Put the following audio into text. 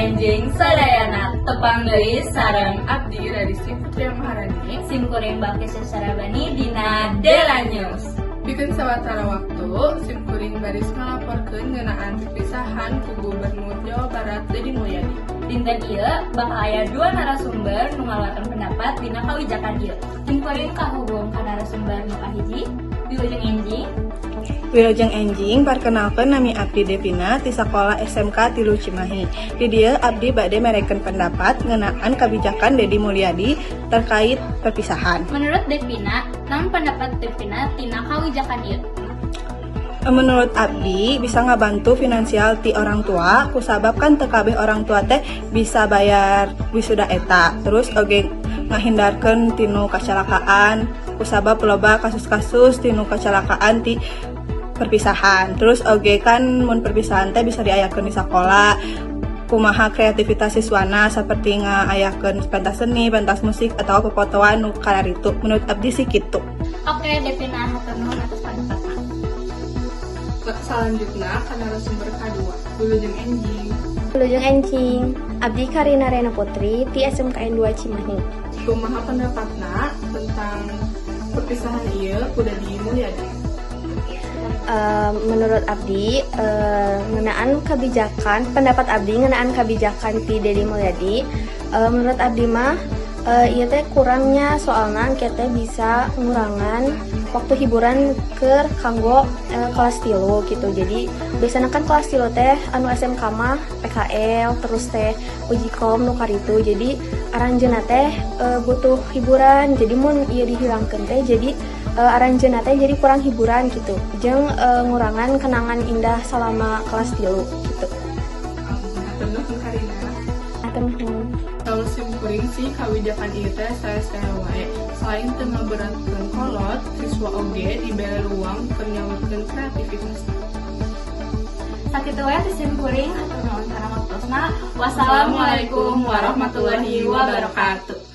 enjing sadayana, tepang deui sareng Abdi Radisti Putri Maharani. Sim kuring Balkis Sarabani dina Dela News. Pikeun sawatara waktu, sim kuring baris ngalaporkeun ngeunaan perpisahan ku Gubernur Jawa Barat Dedi Mulyadi. Dinten ieu bakal aya dua narasumber nu ngaluarkeun pendapat dina kawijakan ieu. Sim kuring kahubung ka narasumber nu kahiji. Wilujeng enjing. Wilujeng enjing, perkenalkan, nami Abdi Devina ti sakola SMK 3 Cimahi. Di dieu Abdi bade merekeun pendapat ngeunaan kebijakan Dedi Mulyadi terkait perpisahan. Menurut Devina, naon pendapat Devina tina kawijakan ieu? Menurut Abdi bisa ngabantu finansial ti orang tua, kusabab kan teu kabeh orang tua teh bisa bayar wisuda eta. Terus oge ngahindarkeun tinu kecelakaan, kusabab loba kasus-kasus tinu kecelakaan ti perpisahan. Terus oge kan mun perpisahan teh bisa diayakeun di sekolah, kumaha kreativitas siswana, seperti ngaayakeun pentas seni, pentas musik, atau pepotoan nu kararitu. Menurut Abdi sih kitu. Oke Devina, hatur nuhun atas pendapatna. Selanjutnya ka narasumber kedua. Wilujeng enjing. Wilujeng enjing, Abdi Karina Rena Putri ti SMKN 2 Cimahi. Kumaha pendapatna tentang perpisahan ieu ku Dedi Mulyadi? Menurut Abdi, ngeunaan kebijakan, pendapat Abdi ngeunaan kebijakan ti Dedi Mulyadi, menurut Abdi mah ieu teh kurangnya, soalna engke teh bisa ngurangan waktu hiburan ke kanggo kelas 3 gitu. Jadi biasanya kan kelas 3 teh anu SMK mah PKL terus teh ujikom nu karitu, jadi aranjeunna teh butuh hiburan. Jadi mun ieu dihilangkeun teh, jadi aranjeunna teh jadi kurang hiburan gitu, jeung ngurangan kenangan indah selama kelas 3 gitu. Hatur nuhun, Karina. Hatur nuhun. Saur sim kuring sih kawijakan ieu teh sae-sae wae. Selain teu ngaberatkeun kolot, siswa oge dibere ruang keur nyalurkeun kreativitas. Sakitu wae ti sim kuring, hatur nuhun kana waktosna. Wassalamualaikum warahmatullahi wabarakatuh.